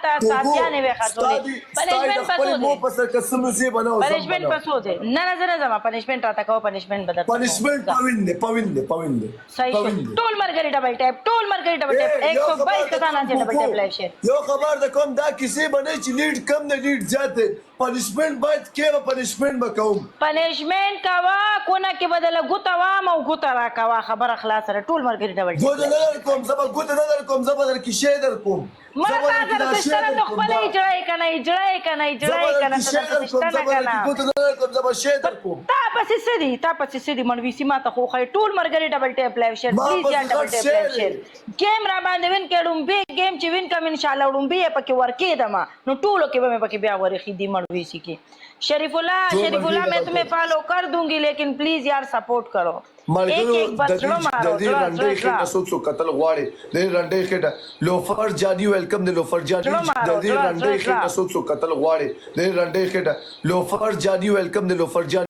تا توګو ساتیانې وې ستا خرڅولې دي ستا د پنشمنټ خپل پسو مور دی په سر قسم زه به نه وزم به پنشمنټ نه پسو دی. نه نه، زه نه ځم. پنشمنټ راته کوه، پنشمنټ به درته کوم. پنشمنټ ځه. پوین دی، پوین دی، پوین دی، صحیح شو. پوین دی. ټول مرګري ډبل ټیپ، ټول مرګري ډبل اے ټیپ. یو خبر 122 د کسان کوم راځي ډبل کوکو ټیپ لایو شیر. یو خبر د کوم دا کیسې به نه چې لیډ کم دی لیډ زیات دی. پنشمنټ باید کې به پنشمنټ به کوم. پنشمنټ کوه، کونه کې به دله ګوته وام او ګوته راکوه، خبره خلاصه ده. ټول مرګري ډبل ټیپ ګوته لایو نه شیر. در کوم، زه به ګوته نه در کوم، زه به درکې شی در کوم. مړه زه به تا درکې سره دا څه شی شته نه، در ته کوم خپله دا. اجړه یې کنه، اجړه یې کنه، زه اجړه به یې کنه، درکې څه شی درته در څه کوم، شته زه نه به کنه. درکې ګوته نه در کوم، زه به شی په در کوم. تا پسې څه دي، تا پسې څه دي مړویسي ما ته خو وښایه. ټول مرګري ډبل ټیپ لایو شیر ما پلیز یار، پسې ډبل غټ ټیپ شی لایو دی. شیر. ګیم را باندې وین کې ړومبی ګیم چې وین کم ان شاء الله ړومبی یې پکې ورکېدم نو ټولو کې به مې پکې بیا ورخي دي مړویسي کې. شریف الله، ټول شریف ملګري الله مې ډبل تمہیں ټیپ. فالو کر دونګي لیکن پلیز یار سپورټ کرو. ایک ملګرو ایک بس د دې زړه د مارو، دې زړه رنډۍ زړه خېټه زړه څوک څوک قتل غواړي؟ د دې رنډۍ خېټه لوفر جاني ویلکم دی لوفر جاني. زړه د مارو، دې زړه رنډۍ زړه خېټه زړه. څوک څوک قتل غواړي؟ د دې رنډۍ خېټه لوفر جاني ویلکم دی لوفر جاني.